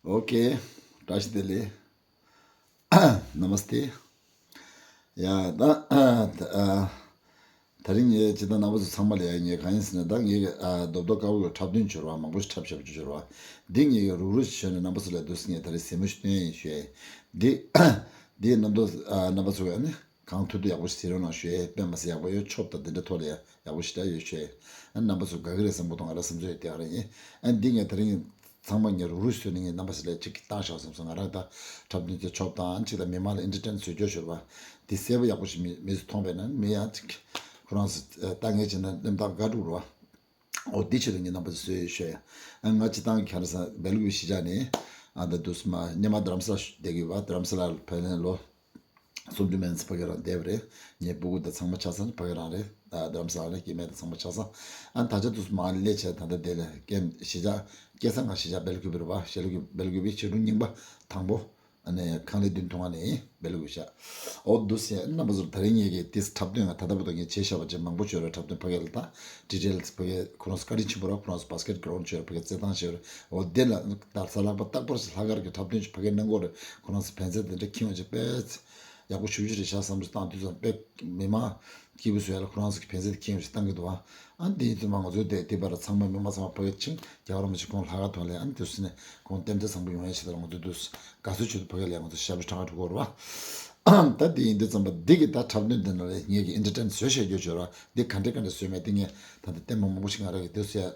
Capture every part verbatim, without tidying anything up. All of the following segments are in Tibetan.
ཨོ་ཀེ། བཀྲ་ཤིས་བདེ་ལེགས། ན་མ་སྟེ། ཡ་ད། ད་རིང་ངས་ཇི་ལྟར་རྣམ་པ་ཚོ་ཚང་མ་ལ་ཡ་ངས་གང་ཡིན་ཟེར་ན། ད་ངས་རྡོག་རྡོག་དཀར་པོ་གི་འཁྲབ་སྟོན་བྱོས་ར་བ། མང་པོ་ཞིག་འཁྲབ་བཞག་པ་བྱོས་ར་བ། འདི་ངས་རུག་རུག་ཞིག་བྱོས་ནས་རྣམ་པ་ཚོ་ལ་འདུག་སེ་ངས་ད་རིང་གཟིགས་མོ་ཞིག་སྟོན་ཡིན་ཞུ་ཡ་ཡིན། འདི་འདི་རྣམ་རྟོག་རྣམ་པ་ཚོ་ག་ནི། གང་ཐུབ་ཐུབ་ཡག་པོ་ཞིག་གཟིགས་རོགས་གནང་ཞུ་ཡས། དཔེ་མ་སྲིད་ཡག་པོ་ཡོད། ཆོབ་དང་དེ་འདྲ་ཐོག་ལ་ཡ་ཡག་པོ་ཞིག་འདྲ་ཡོད་ཞུ་ཡས། ཨ་རྣམ་པ་ཚོ་དགའ་གི་རེད་བསམ་གི་འདུག་ང་རང་བསམ་ཚུལ་ཡོད་དེ་ག་རེ་ཡིན། ཨ་འདི་ངས་ད་རིང་ཚང་མ་ངས་རུག་རུག་བཟོས་ནས་ངས་རྣམ་པ་ཚོ་ལ་གཅིག་བཏང་བཞག་བསམ་སོང་། ང་རང་ད་འཁྲབ་སྟོན་དེ་ཆོབ་དང་གཅིག་དང་མི་མང་ལ་ཨེན་ཊར་ཊེན་བཟོ་རྒྱུ་ཞོར་བ་དེ་གསལ་པོ་ཡག་པོ་ཞིག་མི་མི་ཚོ་མཐོང་བས་ན་མི་ཡང་གཅིག་ཁོ་རང་ཚོ་ལྟ་ངེས་བྱས་ན་རྣམ་ཐར་དགའ་འགྲོ་རུ་བ། འོ་འདི་ཆེད་དུ་ངས་རྣམ་པ་ཚོ་བཟོས་ཡོད་ཞུ་ཡ། ཨ་ང་སྤྱིར་བཏང་གི་ཁ་ར་ས་སྦེལ་ཀོབ་གཞིས་ཆགས་ནས་ཨ་ད་དུས་མ་སྔོན་མ་རྡ་རམ་ས་ལ་བསྡད་ཀྱི་ཡོད་པ། རྡ་རམ་ས་ལ་ཕེབས་ནས་ལོ་སུམ་ཅུ་མན་ཙམ་ཕ་གི་རང་བསྡད་པ་རེད། ངའི་སྤུ་གུ་དང་ཚང་མ་ཆ་ཚང་ཕ་གི་རང་རེད། ཨ་རྡ་རམ་ས་ལ་ནས་སྐྱེ་དམན་དང་ཚང་མ་ཆ་ཚང་། ཨ་ད་ཆ་དུས་མ་སླེབས་བྱས་ད་ལྟ་དེ་ལ་སྐྱེ་གཞིས་ཆགས་སྐྱེས་ས་ང་གཞིས་ཆགས་སྦེལ་ཀོབ་རེད་པ། སྦེལ་ཀོབ་སྦེལ་ཀོབ་པའི་ཆེ་འབྲིང་གཉིས་པ་དང་པོ། ཨ་ནི་ཁང་ལས་མདུན་ཐུང་བ་ནས་སྦེལ་ཀོབ་ཤག་འོ་འདུག་སེ་རྣམ་པ་ཚོར་ད་རིང་ངེད་ཀྱི་ཏིས་འཁྲབ་སྟོན་ང་ད་ལྟ་བར་དུ་ངས་བྱས་བཞག་པ་ཅན་མང་པོ་བྱོས་ར། འཁྲབ་སྟོན་ཕ་གི་ལ་དང་ཌི་ཊེལ་ཕ་གི་ཁོ་རང་ཚོ་བཀའ་དྲིན་ཆེན་པོ་ར། ཁོ་རང་ཚོ་བ་སི་ཀེཊ་གི་རོན་ཌ་བྱོས་ར། ཕ་གི་རྩེད་ཐང་བྱོས་ར། འོ་དེ་ལ་ད་གཟའ་ལྷག་པ་རྟག་པར་ལྷག་དཀར་གྱི་འཁྲབ་སྟོན་ཅིག་ཕ་གི་གནང་གོ་ར། ཁོ་རང་ཚོ་བན་ཚེ་དེ་འདྲ་ཁྱིམ་བ་ཅིག་དཔེ་ཡག་པོ་ཞུ་རྒྱུ་རེད་ཤག་བསམ་བློ་བཏང་དུས་ཙམ་དཔེ་མི་མང་སྐྱིད་པོ་བཟོ་ཡ་ལ་ཁོ་རང་ཚོ་གི་ཕན་ཚུན་ཁྱིམ་ཞིག་བཏང་གི་འདུག་ཨ་འདི་ཡིན་དུས་མ་ང་ཚོའི་དེ་དེ་བར་ཚང་མ་མི་མང་ཚང་མ་ཕ་གི་ཕྱིན་རྒྱལ་བ་རིན་པོ་ཆེ་ཁོང་ལྷ་ཁང་ཐོག་ལ་ཨ་ནི་དུས་སུ་ནས་ཁོང་རྟེན་འབྲེལ་བཟང་པོ་ཡོང་ཡ་ཆེད་དུ་ང་ཚོའི་དུས་སུ་དགའ་བསུ་ཆེད་དུ་ཕ་གི་ལ་ང་ཚོ་ཞབས་ཕྱི་གྲངས་ཀ་འགྲོ་གི་རེད་བ། ད་འདི་ཡིན་དུས་ཙམ་པ་འདི་གི་ད་འཁྲབ་སྟོན་འདི་ནང་ལ་ངེད་ཀྱི་ཨེན་ཊར་ཊེན་བཟོས་བཞག་རྒྱུ་བྱོས་ར། འདི་ག་འདྲ་ག་འདྲ་བཟོས་མེད་དེ་ངས་ད་ལྟ་ལྟད་མོ་མང་པོ་ཞིག་ང་རང་གི་དུས་སུ་ཡ།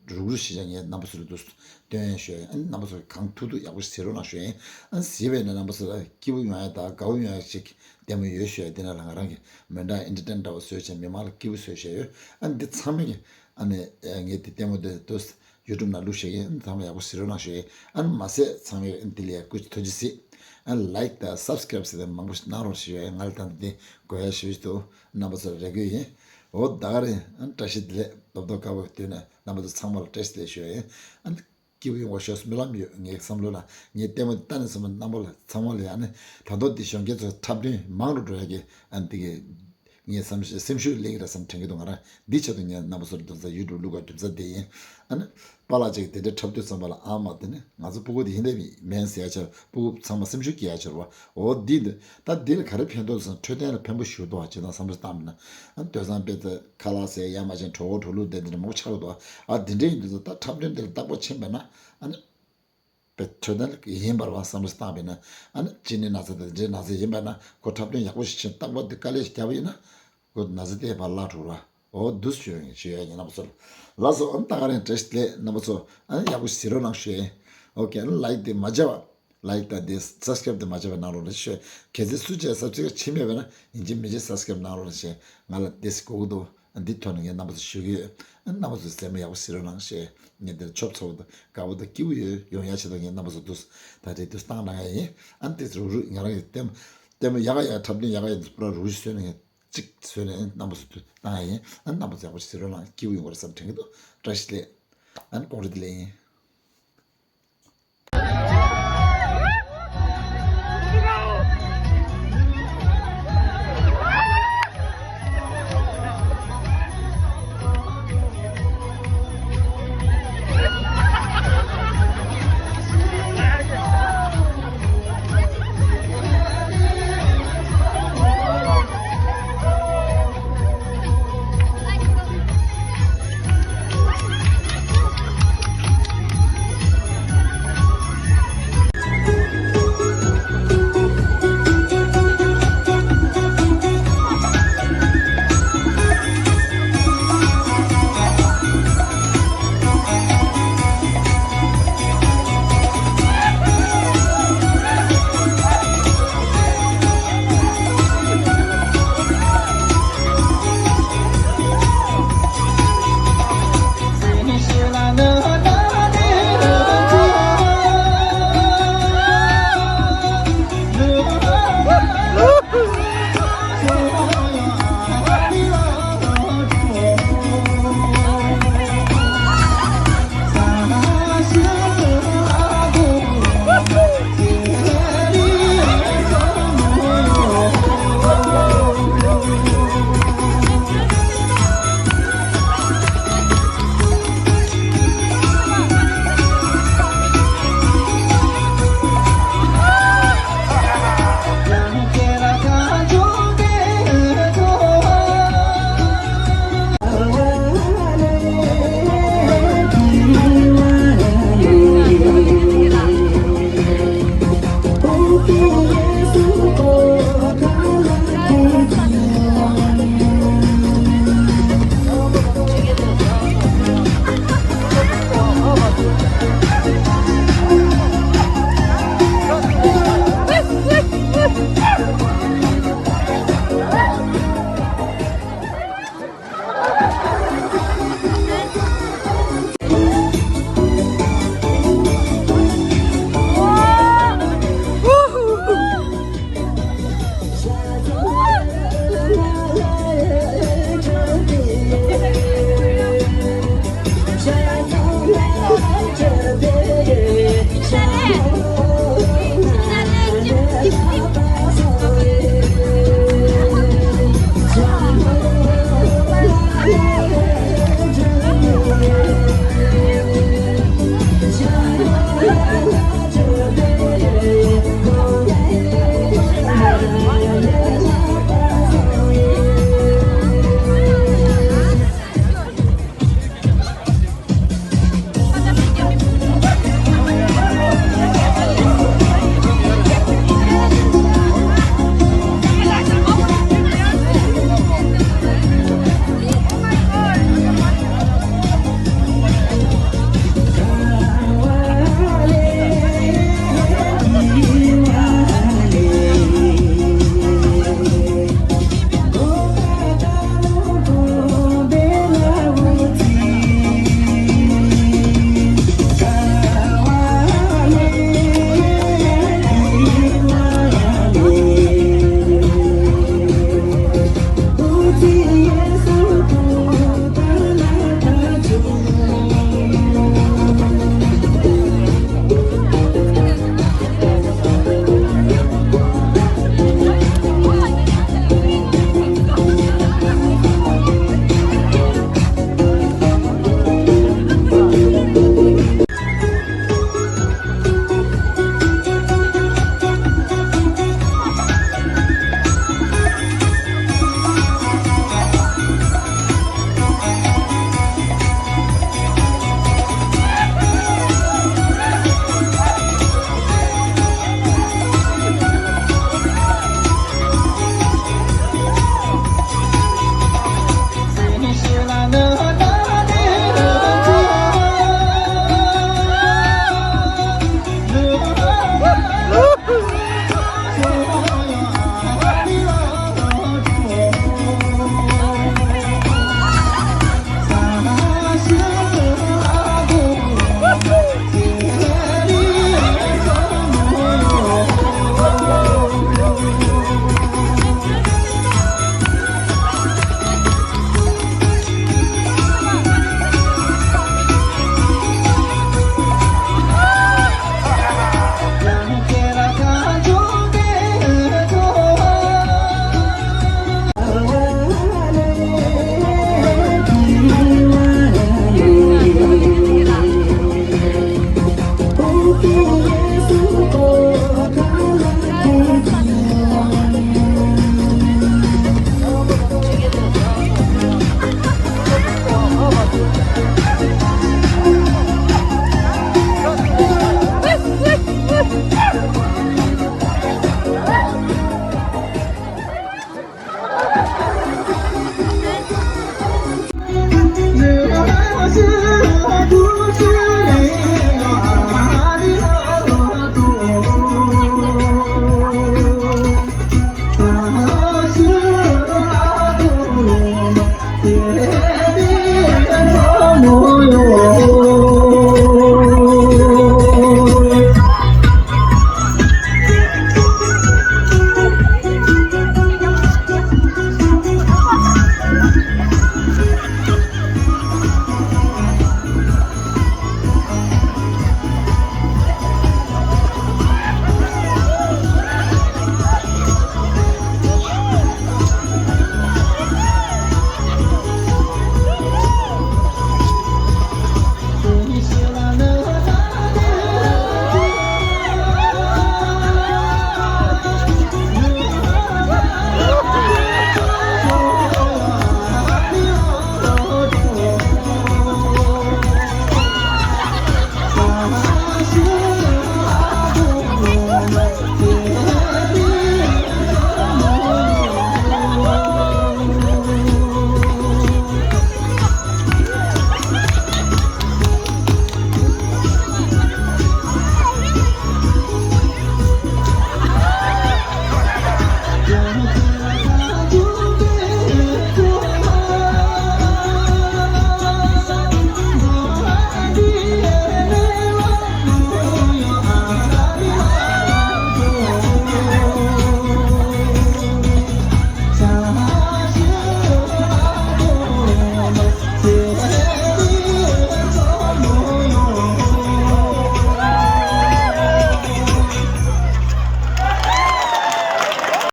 རུག་རུག་ཞིག་ཀྱང་ངས་རྣམ་པ་ཚོ་ལ་འདུག་སྟོན་ཡ་ཞུ་ཡ་ཡིན། རྣམ་པ་ཚོ་གང་ཐུབ་ཐུབ་ཡག་པོ་ཞིག་གཟིགས་རོགས་གནང་ཞུ་ཡ་ཡིན། ཨ་གཟིགས་པ་ཡིན་ན་རྣམ་པ་ཚོ་ལ་སྐྱིད་པོ་ཡོང་ཡ་དང་དགའ་པོ་ཡོང་ཡ་ཞིག་ལྟད་མོ་ཡོད་ཞུ་ཡ་ཡིན། དེ་ནང་ལ་ང་རང་གིས་མི་འདྲ་ཨེན་ཊར་ཊེན་འདྲ་བོ་བཟོས་བྱས་མི་མང་ལ་སྐྱིད་པོ་བཟོས་བྱས་ཡོད། ཨ་འདི་ཚང་མ་གི་ཨ་ནི་ངས་འདི་ལྟད་མོ་འདི་འདུག་ཡུ་ཊུབ་ནང་བླུགས་བཞག་གི་ཡིན། ཚང་མ་ཡག་པོ་གཟིགས་རོགས་གནང་ཞུ་ཡ་ཡིན། ཨ་ནི་མ་ཟད་ཚང་མས་ཨ་ནི་འདི་ལ་ཡ་སྐུ་མཁྱེན་ཐུགས་རྗེ་གཟིགས། ཨ་ནི་ལའིཀ་དང་སབ་སི་ཀེ་རེབ་ཟེར་ཏེ་མང་པོ་ཞིག་གནང་རོགས་ཞུ་ཡ་ཡིན། ང་ལ་ད་འདི་དགོས་ཡ་ཞུ་ཡི་འདུག་རྣམ་པ་ཚོར་རེ་སྐུལ་ཡིན། འོ་ད་ག་རེད། ཨ་བཀྲ་ཤིས་བདེ་ལེགས། རྡོག་རྡོག་དཀར་པོ་གི་དུས་ནས་རྣམ་པ་ཚོ་ཚང་མ་ལ་བཀྲ་ཤིས་བདེ་ལེགས་ཞུ་ཡ་ཡིན། ཨ་ནི་སྐྱིད་པོ་ཡོང་བ་ཞུ་སྨོན་ལམ་ཡོད། ངའི་བསམ་བློ་ལ་ངའི་ལྟད་མོ་ལྟ་ནས་སོང་བ་རྣམ་པ་ལ་ཚང་མ་ལ་ཡ། ཨ་ནི་ད་དུང་འདི་གཞོན་སྐྱེས་ཚོ་འཁྲབ་སྟོན་མང་རུ་འགྲོ་ཡ་གི་ཨ་ནི་དེ་གི་ངའི་བསམ་སེམས་ཤུགས་སླེབས་ཀྱི་རེད་བསམ་དྲན་གྱི་འདུག་ང་རང་འདི་ཆེད་དུ་ངས་རྣམ་པ་ཚོར་རྒྱུ་མཚན་ཡུ་ཊུབ་བླུགས་པའི་རྒྱུ་མཚན་དེ་ཡིན། ཨ་ནི། པཱ་ལགས་ཅིག་དེ་འདྲའི་འཁྲབ་དུས་ཙམ་པ་ལ་ཨ་མ་དེ་ནི་ང་ཚོ་སྤུ་གུ་དེ་ཡིན་དེ་མིན་ཟེར་ཡ་ཆེར་སྤུ་གུ་ཚང་མ་སེམས་ཤུགས་སྐྱེ་ཡ་ཆེར་བ། འོ་འདི་འདི་ད་འདི་ལ་ག་རེ་ཕན་ཐོགས་སམ། འཕྲོད་བསྟེན་ལ་ཕན་པོ་ཞུ་དོ་བ་ཅེ་དང་བསམ་བློ་བཏང་མིན་ན། ཨ་དོས་སང་དཔེ་ཚ་ཁ་ལག་ཟས་ཡ་མ་བྱན་གྲོད་ཁོག་གྲོད་ལུག་དེ་འདི་འདྲ་མང་པོ་ཆགས་འདུག་ཨ་འདི་འདྲ་ཡིན་དུས་ད་འཁྲབ་སྟོན་འདི་ལ་རྟག་པར་ཕྱིན་པས་ན་ཨ་ནི། དཔེ་འཕྲོད་བསྟེན་ལ་ཡིན་པར་བ་བསམ་བློ་བཏང་པས་ན་ཨ་ནི་གཅིན་སྙི་ན་ཚ་དང་འདི་འདྲའི་ན་ཚ་ཡིན་པས་ན་ཁོ་འཁྲབ་སྟོན་ཡག་པོ་ཞིག་བྱིན་རྟག་པར་འདི་དཀའ་ལས་ཞིག་བརྒྱབ་པ་ཡིན་ན། ཁོ་ན་ཚ་དེ་ཕར་བརླག་འགྲོ་ར། འོ་འདུག་ཞུ་ཡ་ཡིན་ཞུ་ཡ་ཡིན་རྣམ་པ་ཚོ། ལགས་སོ། ཨ་ནི་ད་ག་རང་བཀྲ་ཤིས་བདེ་ལེགས་རྣམ་པ་ཚོ། ཨ་ནི་ཡག་པོ་ཞིག་གཟིགས་རོགས་གནང་ཞུ་ཡ་ཡིན། ཨོ་ཀེ། ཨ་ནི་ལའིཀ་དེ་མ་བརྗེད་པ། ལའིཀ་དང་དེ་སབ་སི་ཀེ་རེབ་དེ་མ་བརྗེད་པ་གནང་རོགས་གནང་ཞུ་ཡ། གལ་སྲིད་སུ་གཅིག་སབ་སི་ཀེ་རེབ་བྱས་མེད་པ་ན་ཡིན་གཅིག་མིན་གཅིག་སབ་སི་ཀེ་རེབ་གནང་རོགས་གནང་ཞུ་ཡ། ང་ལ་དེ་སི་གོ་གི་འདུག་ཨ་འདི་ཐོག་ནས་ངས་རྣམ་པ་ཚོ་ཞུ་གི་ཡོད། ཨ་ནི་རྣམ་པ་ཚོ་རྩེད་མོ་ཡག་པོ་གཟིགས་རོགས་གནང་ཞུ་ཡ། ངས་འདིར་ཆོབ་ཚོགས་དང་དགའ་པོ་དང་སྐྱིད་པོ་ཡོད་ཡོང་ཡ་ཆེད་དུ་ངས་རྣམ་པ་ཚོ་འདུག་ད་རེས་འདུག་བཏང་གནང་ཡ་ཡིན། ཨ་ནི་དེ་རུག་རུག་ང་རང་གི་ལྟད་མོ་ལྟད་མོ་ཡག་ག་ཡག་འཁྲབ་སྟོན་ཡག་ག་ཡག་འདུག་པུ་ར་རུག་རུག་བཟོས་ནས་ངས། གཅིག་བཟོས་ནས་རྣམ་པ་ཚོ་དུ་བཏང་ཡ་ཡིན། ཨ་རྣམ་པ་ཚོ་ཡག་པོ་ཞིག་གཟིགས་རོགས་གནང་། སྐྱིད་པོ་ཡོང་བར་བསམ་དྲན་གྱི་འདུག་བཀྲ་ཤིས་བདེ་ལེགས། ཨ་ནི་ཀོང་ཀྲི་བདེ་ལེགས་ཡིན།